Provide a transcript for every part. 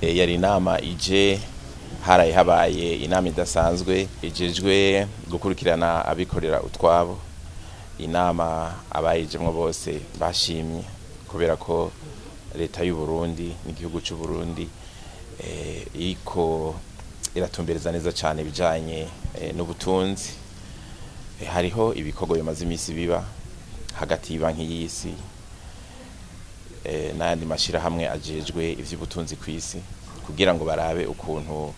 Yari inama ije haraye habaye inama idasanzwe ijejwe gukurikirana abikorera utwabo, inama abayijemwo bose bashimye kubera ko leta y'u Burundi n'igihugu c'u Burundi iriko iratumbereza neza cane ibijanye n'ubutunzi. Hariho ibikorwa bimaze imisi biba hagati y'ibanki y'isi n'ayandi mashirahamwe ajejwe ivy'ubutunzi kw'isi kugira ngo barabe ukuntu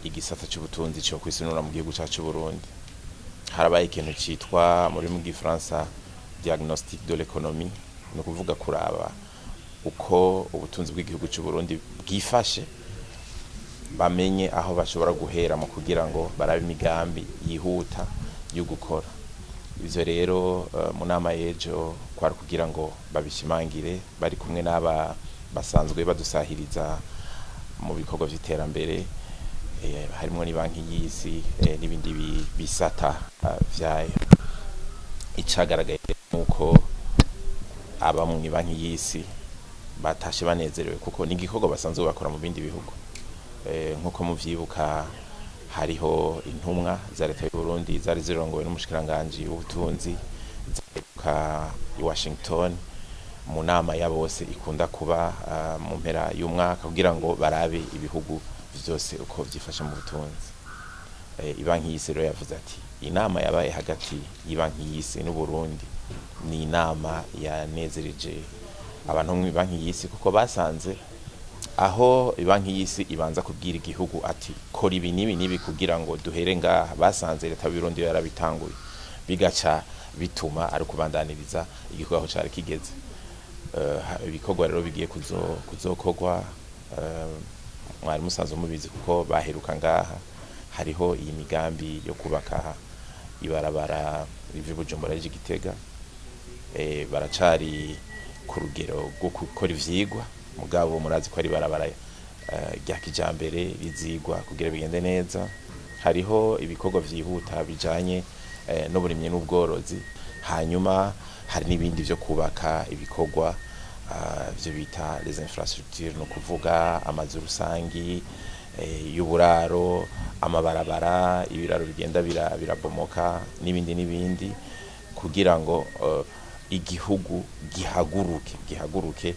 igisata c'ubutunzi co kwisunura mu gihugu cacu Burundi. Harabaye ikintu citwa mu rurimi rw'igifaransa diagnostic de l'économie, ni ukuvuga kuraba uko ubutunzi bw'igihugu c'u Burundi bwifashe, bamenye aho bashobora guhera mu kugira ngo barabe imigambi yihuta yo gukora. Ivyo rero mu nama y'ejo kwari kugira ngo babishimangire bari kumwe n'aba basanzwe badusahiriza mu bikorwa vy'iterambere, harimwo n'ibanki y'isi n'ibindi bisata vyayo. Icagaragaye nuko aba mu banki y'isi batashe banezerewe kuko ni igikorwa basanzwe bakora mu bindi bihugu. Nkuko muvyibuka, hariho intumwa za leta y'u Burundi zari zirongowe n'umushikiranganji w'ubutunzi zaheruka i Washington mu nama ya bose ikunda kuba mu mpera y'umwaka kugira ngo barabe ibihugu vyose uko vyifashe mu butunzi. Ibanki y'isi rero yavuze ati inama yabaye hagati y'ibanki y'isi n'u Burundi ni inama yanezereje abantu mu banki y'isi, kuko basanze aho banki y'isi ibanza kubwira igihugu ati kora ibi n'ibi n'ibi kugira ngo duhere ngaha, basanze leta y'u Burundi yarabitanguye, bigaca bituma ari kubandaniriza igikorwa aho cari kigeze. Ibikorwa rero bigiye kuzokorwa, mwari musanzwe mubizi kuko baheruka ngaha, hariho iyi migambi yo kubaka ibarabara riva i Bujumbura rija i Gitega. Baracari ku rugero rwo gukora ivyigwa, mugabo murazi ko ari ibarabara rya kijambere rizigwa kugira bigende neza. Hariho ibikorwa vyihuta bijanye n'uburimyi n'ubworozi, hanyuma hari n'ibindi vyo kubaka ibikorwa vyo bita les infrastructures, no kuvuga amazu rusangi y'uburaro, amabarabara, ibiraro bigenda birabomoka n'ibindi n'ibindi, kugira ngo igihugu gihaguruke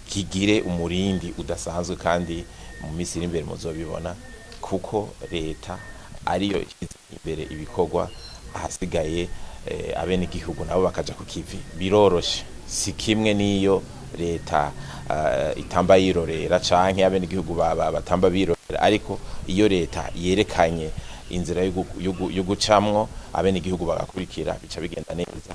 kigire umurindi udasanzwe. Kandi mu minsi iri imbere muzobibona, kuko leta ariyo ishyize imbere ibikorwa, ahasigaye abenegihugu nabo bakaja ku kivi. Biroroshe, si kimwe n'iyo leta itamba yirorera canke abenegihugu batamba birorera, ariko iyo leta yerekanye inzira yo gucamwo, abenegihugu bagakurikira, bica bigenda neza.